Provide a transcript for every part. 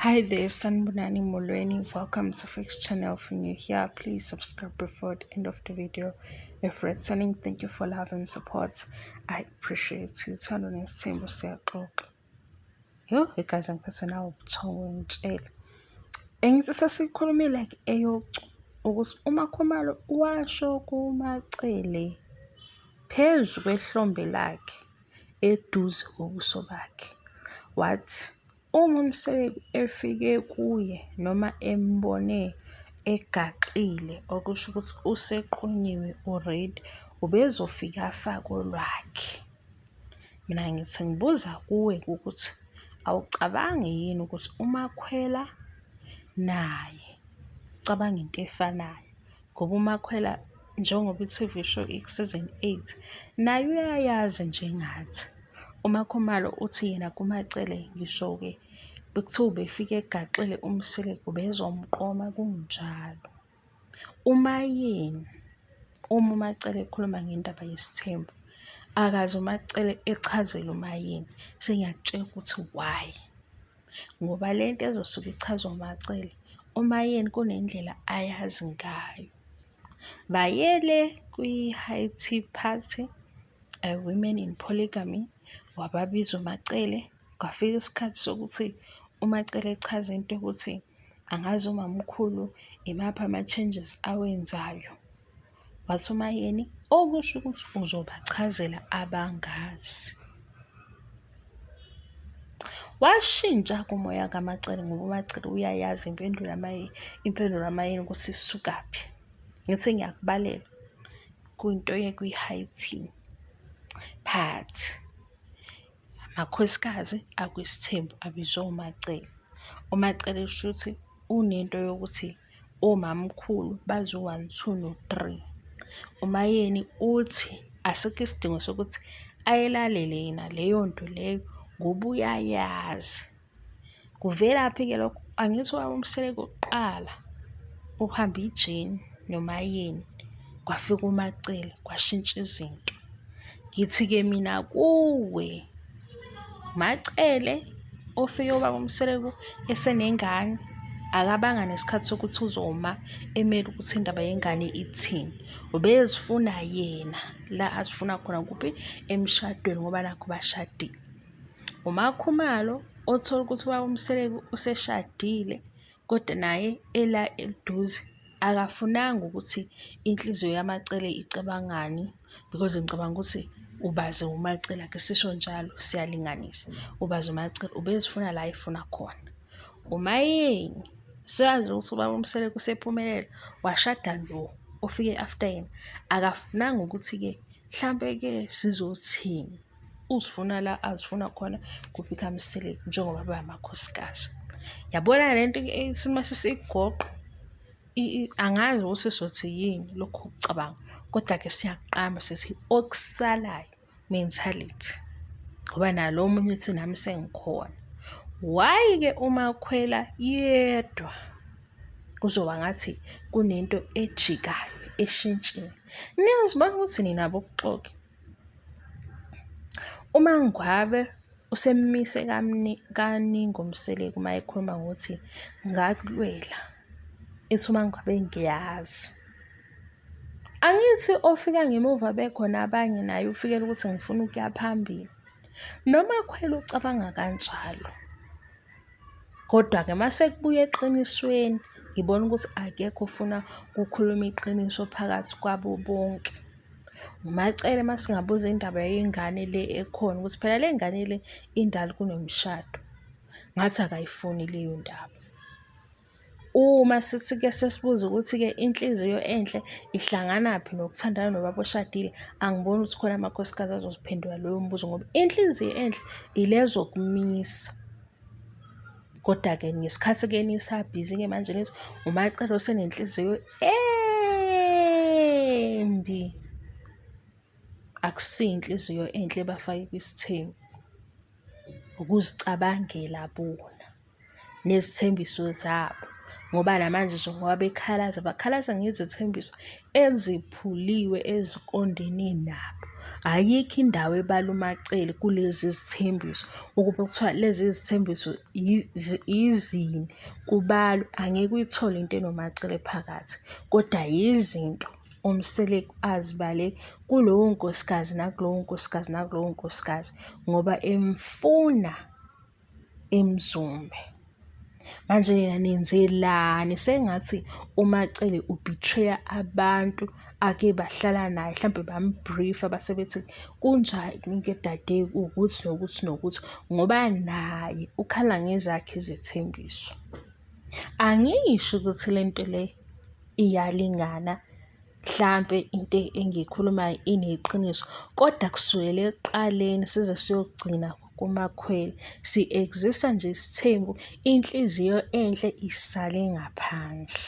Hi there, Sanibonani Molweni. Welcome to Fix Channel. If you're new here, please subscribe before the end of the video. If returning, thank you for love and support. I appreciate you. Uthando nesithembu siyaxoxa. Yho, igazi ngiphethwe nawo ubuthongo ngitshela. Engithi sesikhulumile like eyocu ukuthi uMakhumalo washo kuMaCele phezu kwehlombe lakhe eduze kobuso bakhe wathi uma uMseleku efike kuye noma embone egaxile okusho ukuthi useqonyiwe already ubezofika afake olwakhe. Mina ngithi ngibuza kuwe ukuthi awucabangi yini ukuthi uMakhwela naye ucabanga into efanayo ngoba uMakhwela njengoba i-T_V show iku-season 8 naye uyayazi njengathi. UMakhumalo uthi yena kuMaCele ngisho-ke bekuthiwa ubefike egaxile uMseleku ubezomqoma kunjalo. UMaYeni uma uMaCele ekhuluma ngendaba yesithembu akaze uMaCele echazele uMaYeni sengiyakutshela ukuthi why. Ngoba le nto ezosuke ichazwa uMaCele uMaYeni kunendlela ayazi ngayo. Bayele kwi-high tea party, Women in Polygamy, wababiza uMaCele. Kwafika isikhathi sokuthi uMaCele echaze into yokuthi angazi umamkhulu imaphi ama-changes awenzayo. Wathi uMaYeni okusho ukuthi uzobachazela abangazi. Washintsha kumoya kaMaCele ngoba uMaCele uyayazi impendulo impendulo kaMaYeni ukuthi isukaphi. Ngithi ngiyakubalela kwinto yekwi-high tea party. Amakhosikazi akwisithembu abizwe uMaCele. UMaCele shuthi unento yokuthi omamkhulu bazi u-one, two, no-three. UMaYeni uthi asikho isidingo sokuthi ayilalele yena leyo nto leyo ngoba uyayazi. Kuvelaphi-ke lokho? Angithi ubaba uMseleku kuqala uhamba ijeni noMaYeni kwafika uMaCele kwashintsha izinto. Ngithi-ke mina kuwe MaCele ofike ubaba uMseleku esenengane akabanga nesikhathi sokuthi uzoma emele ukuthi indaba yengane ithini. Ubezifuna yena la azifuna khona kuphi emshadweni ngoba nakhu bashadile. UMakhumalo othola ukuthi ubaba uMseleku useshadile kodwa naye ela eduze akafunanga ukuthi inhliziyo yaMaCele icabangani because ngicabanga ukuthi ubaze uMaCele ake sisho njalo siyalinganisa. Ubaze uMaCele ubezifuna la efuna khona. UMaYeni seyazi ukuthi ubaba uMseleku usephumelele washada lo ofike after yena akafunanga ukuthi-ke mhlampe-ke sizothini. Uzifuna la azifuna khona kuphi kaMseleku njengoba bangamakhosikazi. Yabona le nto uma sesiyigoqa angazi ukuthi sizothi yini lokhu kucabanga kodwa-ke siyakuqamba sithi okusalayo mentality ngoba nalo omunye uthi nami sengikhona. Why-ke uMakhwela yedwa kuzoba ngathi kunento ejikayo eshintshile. Niyazibona ukuthi nina bokuxoki. UMaNgwabe usemmise kaningi uMseleku uma ekhuluma ngokuthi ngakulwela ethi uMaNgwabe ngiyazi. Angithi ofika ngemuva bekhona abanye naye ufikela ukuthi ngifuna ukuya phambili. NoMakhwela ucabanga kanjalo. Kodwa-ke uma sekubuya eqinisweni ngibona ukuthi akekho ofuna ukukhuluma iqiniso phakathi kwabo bonke. UMaCele uma singabuza indaba yengane le ekhona ukuthi phela le ngane le indala kunomshado, ngathi akayifuni leyo ndaba. Uma sithi-ke sesibuza ukuthi-ke inhliziyo enhle ihlanganaphi nokuthandana nobaba oshadile, angiboni ukuthi khona amakhosikazi azoziphendula loyo mbuzo ngoba inhliziyo enhle ile ezokumisa. Kodwa-ke ngesikhathi-ke nisabhizi-ke manje nithi uMaCele osenenhliziyo embi. Akusiyo inhliziyo enhle ebafake kwisithembu, ukuzicabangela bona nezithembiso zabo ngoba namanje nje ngoba bekhalaza bakhalaza ngezethembiso eziphuliwe eziqondene nabo. Ayikho indawo ebala uMaCele kulezi zithembiso ukube kuthiwa lezi zithembiso izini kubalwa angeke uyithole into enoMaCele phakathi kodwa yizinto uMseleku azibale kulowo nkosikazi nakulowo nkosikazi nakulowo nkosikazi ngoba emfuna eMzumbe. Manje nina nenzelani sengathi uMaCele u-betray-a abantu ake bahlala naye hlampe bam-brief-a base bethi kunjani-ke dade ukuthi nokuthi nokuthi ngoba naye ukhala ngezakhe izethembiso. Angisho ukuthi le nto le iyalingana Hlampe into engiyikhulumayo ineqiniso, kodwa kusukela ekuqaleni size siyogcina kuMakhwela, si-exist-a nje isithembu, inhliziyo enhle isale ngaphandle.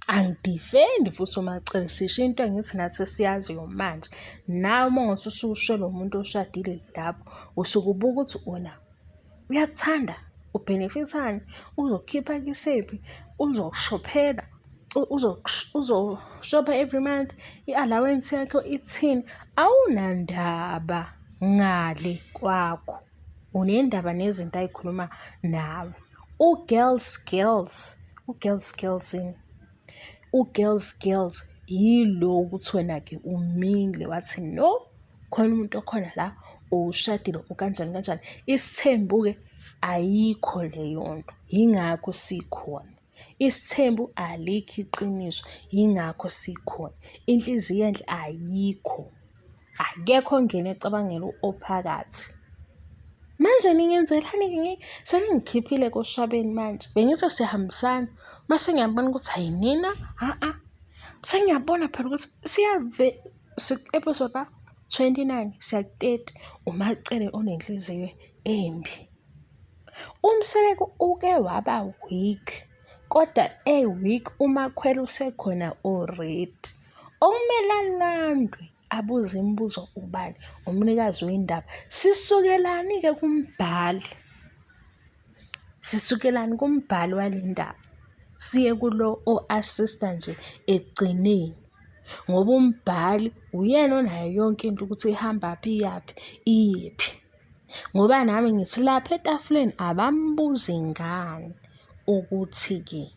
Angidifendi futhi uMaCele, sisho into engithi nathi esiyaziyo manje. Nawe uma ungase usushela umuntu oshadile lapho, usuke ubuka ukuthi wena uyakuthanda, ubhenefithani, uzokukhipha kisephi, uzokushophela, uzoshopha every month, i-allowance yakho ithini. Awunandaba ngale kwakho, unendaba nezinto ayikhuluma nawe. U-girls girls, u-girls girls yini? U-girls girls yilo ukuthi wena-ke umile wathi no. Khona umuntu okhona la ushadile ukanjani kanjani. Isithembu-ke ayikho leyo nto, yingakho sikhona. Isithembu alikho iqiniso, yingakho sikhona. Inhliziyo enhle ayikho. Akekho ongena ecabangela ophakathi. Manje ningenzelani-ke ngeke seningikhiphile koshabeni manje. Bengithi siyahambisana mase ngiyabona ukuthi hhayi nina ha-a. Sengiyabona phela ukuthi siyave Episode ka-29 siya ku-30 uMaCele onenhliziyo embi. UMseleku uke waba weak kodwa e-weak uMakhwela usekhona already. Okumele alandwe abuze imibuzo ubani? Umnikazi wendaba. Sisukelani-ke kumbhali? Sisukelani kumbhali wale ndaba siye kulo o-assist-a nje ekugcineni ngoba umbhali uyena onayo yonke into ukuthi ihambaphi iyaphi iyephi. Ngoba nami ngithi lapha etafuleni abambuzi ngani ukuthi-ke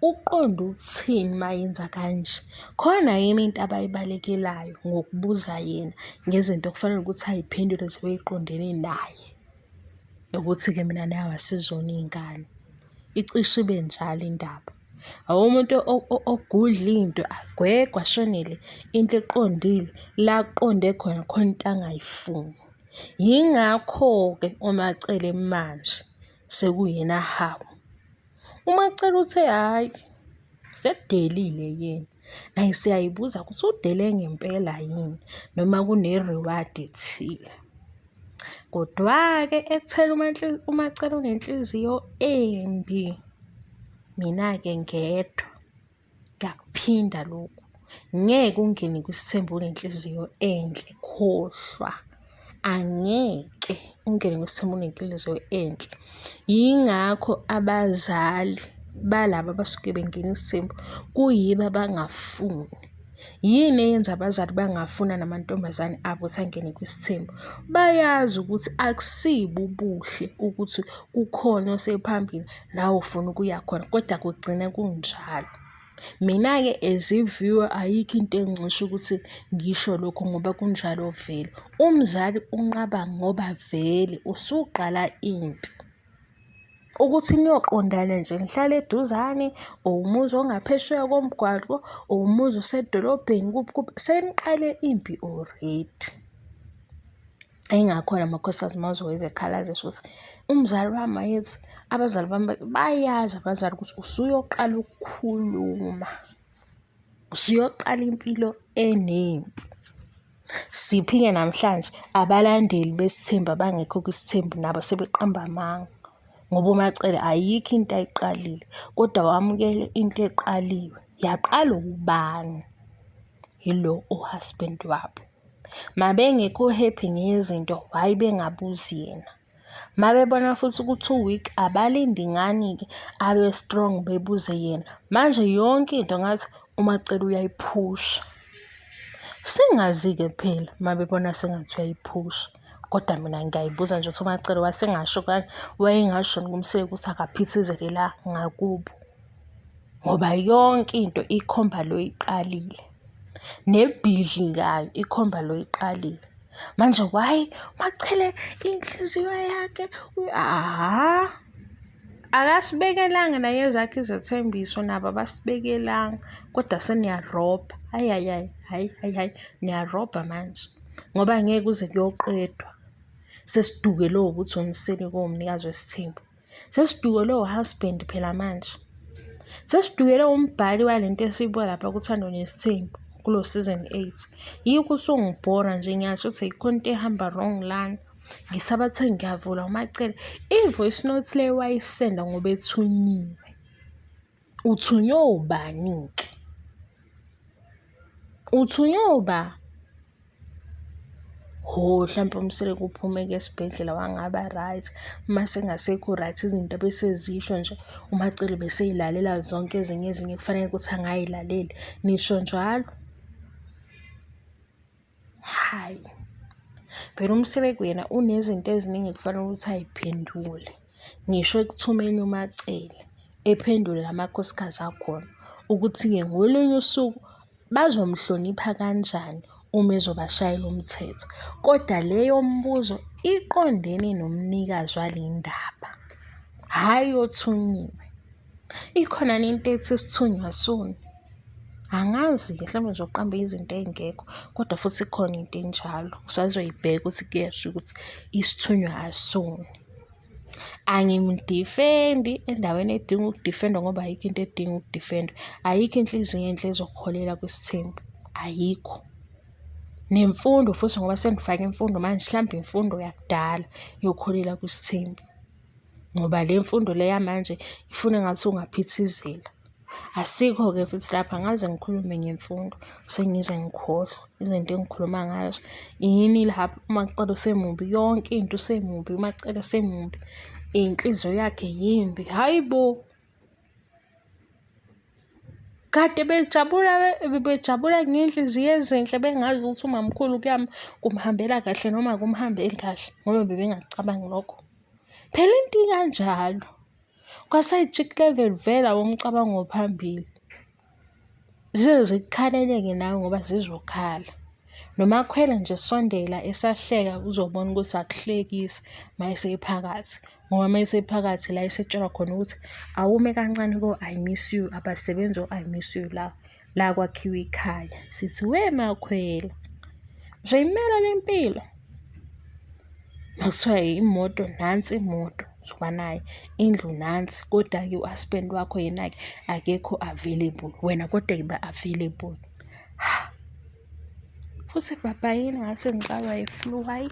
uqonde ukuthini uma yenza kanje. Khona yini into abayibalekelayo ngokubuza yena ngezinto okufanele ukuthi ay'phendule zibe y'qondene naye. Ukuthi-ke mina nawe asizona iy'ngane. Icishe ibe njalo indaba. Awu umuntu ogudla into agwegwe ashonele into eqondile, la aqonde khona khona into angayifuni. Yingakho-ke uMaCele manje sekuyena hawu. UMaCele uthe hhayi sekudelile yena. Naye siyayibuza ukuthi udele ngempela yini noma kune-reward ethile. Kodwa-ke ekutheni uMaCele unenhliziyo embi, mina-ke ngedwa ngiyakuphinda lokhu, ngeke ungene kwisithembu unenhliziyo enhle, khohlwa. Angeke ungene kwisithembu unenhliziyo enhle. Yingakho abazali balaba abasuke bengena isithembu kuyibo abangafuni. Yini eyenza abazali bangafuna namantombazane abo ukuthi angene kwisithembu? Bayazi ukuthi akusibo ubuhle ukuthi kukhona osephambili nawe ufuna ukuya khona kodwa kugcina kunjalo. Mina-ke as i-viewer ayikho into engincisha ukuthi ngisho lokho ngoba kunjalo vele. Umzali unqaba ngoba vele usuqala impi. Ukuthi niyoqondana nje nihlale eduzane or umuzi ongaphesheya komgwaqo or umuzi osedolobheni kuphi kuphi, seniqale impi already. Yingakho namakhosikazi uma uzowezwa ekhalazisa ukuthi umzali wami wayethi, abazali bami bayazi abazali ukuthi usuyoqala ukukhuluma, usuyoqala impilo enempi. Siphi-ke namhlanje abalandeli besithembu abangekho kwisithembu nabo sebeqamba amanga ngoba uMaCele ayikho into ayiqalile kodwa wamukele into eqaliwe. Yaqalwa ubani? Yilo u-husband wabo. Mabengekho happy ngezinto why bengabuzi yena? Mabebona futhi ukuthi u-weak abalindi ngani-ke abe strong bebuze yena. Manje yonke into ngathi uMaCele uyayiphusha. Singazi-ke phela uma bebona sengathi uyayiphusha. Kodwa mina ngiyayibuza nje ukuthi uMaCele wasengasho wayengasho yini kuMseleku ukuthi akaphithizele la ngakubo. Ngoba yonke into ikhomba lo oyiqalile. Nebhidlikayo ikhomba lo oyiqalile. Manje why uMaCele inhliziyo yakhe hha. Akasibekelanga naye ezakhe izethembiso nabo abasibekelanga kodwa seniyarobha. Hhayi hhayi hhayi hhayi hhayi hhayi niyarobha manje ngoba ngeke kuze kuyoqedwa sesidukelwe ukuthi uMseleku owumnikazi wesithembu. Sesidukelwe u-husband phela manje. Sesidukelwe umbhali wale nto esiyibuka lapha kuThando Nesithembu kulo season 8. Yikho usungibhora nje ngiyasho ukuthi ayikho into ehamba wrong lana. Ngisabathe ngiyavula uMaCele. I-voice note le wayisenda ngoba ethunyiwe. Uthunywe ubani-ke? Uthunywe uba? Hho, hlampe uMseleku uphume-ke esibhedlela wangaba right. Uma sengasekho right izinto abesezisho nje uMaCele ubesey'lalela zonke ezinye ezinye kufanele ukuthi angayilaleli. Nisho njalo? Hhayi, phela uMseleku yena unezinto eziningi ekufanele ukuthi ay'phendule. Ngisho ekuthumeni uMaCele ephendule la makhosikazi akhona ukuthi-ke ngolunye usuku bazomhlonipha kanjani uma ezobashayela umthetho. Kodwa leyo mbuzo iqondene nomnikazi wale ndaba, hhayi othunyiwe. Ikhona yini into ethi isithunywa asoni? Angazi-ke mhlawumbe ngizoqamba izinto ey'ngekho kodwa futhi ikhona into enjalo. Ngisazoyibheka ukuthi kuyasho ukuthi isithunywa asoni. Angimdifendi endaweni edinga ukudifendwa ngoba ayikho into edinga ukudifendwa. Ayikho inhliziyo enhle ezokuholela kwisithembu, ayikho. Nemfundo futhi ngoba senifake imfundo manje hlampe imfundo yakudala yokukholela kwisithembu. Ngoba le mfundo le yamanje ifuna engathi ungaphithizela. Asikho-ke futhi lapha angaze ngikhulume ngemfundo sengize ngikhohlwe izinto engikhuluma ngazo. Yini lapho uMaCele usemubi yonke into usemubi, uMaCele usemubi, inhliziyo yakhe yimbi, hhayi bo! Kade bejabula bejabula ngey'nhliziyo ezinhle bengazi ukuthi umamkhulu kumhambela kahle noma akumhambeli kahle ngoba bebengakucabangi lokho. Phela into ikanjalo. Kwa-side chick level vele awumcabango ophambili. Zize zikukhalele-ke nawe ngoba zizokhala. NoMakhwela nje sondela esahleka uzobona ukuthi akuhlekisi uma esephakathi. Ngoba uma esephakathi la esetshelwa khona ukuthi awume kancane ko-I miss you, abasebenzi o-I miss you la, la kwakhiwa ikhaya. Sithi we Makhwela, uzoyimela le mpilo? Makuthiwa imoto nansi imoto uzoba nayo, indlu nansi kodwa-ke u-husband wakho yena-ke akekho available, wena kodwa yiba available. Futhi bhabha yini ngathi ngixakwa yi-flu, hhayi.